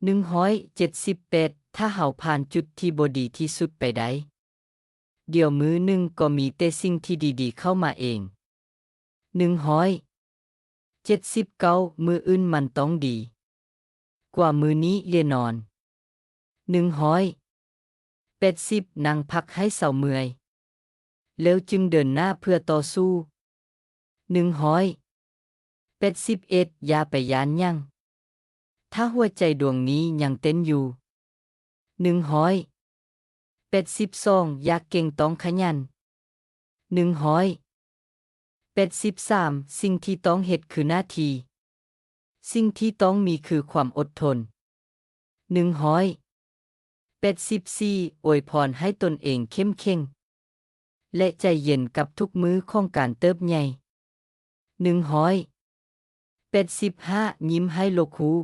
ໜຶ່ງຮ້ອຍເຈັດສິບແປດ ຖ້າເຮົາຜ່ານຈຸດທີ່ບໍ່ດີທີ່ສຸດໄປໄດ້, ດຽວມື້ໜຶ່ງກໍມີແຕ່ສິ່ງທີ່ດີໆເຂົ້າມາເອງ. ໜຶ່ງຮ້ອຍເຈັດສິບເກົ້າ ມື້ອື່ນມັນຕ້ອງດີກວ່າມື້ນີ້ແນ່ນອນ. ໜຶ່ງຮ້ອຍແປດສິບ ນັ່ງພັກໃຫ້ເຊົາເມື່ອຍ, ແລ້ວຈຶ່ງເດີນໜ້າເພື່ອຕໍ່ສູ້. ໜຶ່ງຮ້ອຍແປດສິບເອັດ ຢ່າໄປຢ້ານຫຍັງ, ຖ້າຫົວໃຈດວງນີ້ຍັງເຕັ້ນຢູ່. ໜຶ່ງຮ້ອຍແປດສິບສອງ ຢ່າເກັ່ງ, ຕ້ອງຂະຫຍັນ. ໜຶ່ງຮ້ອຍແປດສິບສາມ ສິ່ງທີ່ຕ້ອງເຮັດຄືໜ້າທີ່, ສິ່ງທີ່ຕ້ອງມີຄືຄວາມອົດທົນ. ໜຶ່ງຮ້ອຍແປດສິບສີ່ ອວຍພອນໃຫ້ຕົນເອງເຂັ້ມແຂງ ແລະ ໃຈເຢັນກັບທຸກມື້ຂອງການເຕີບໃຫຍ່. ໜຶ່ງຮ້ອຍແປດສິບຫ້າ ຍິ້ມໃຫ້ໂລກຮູ້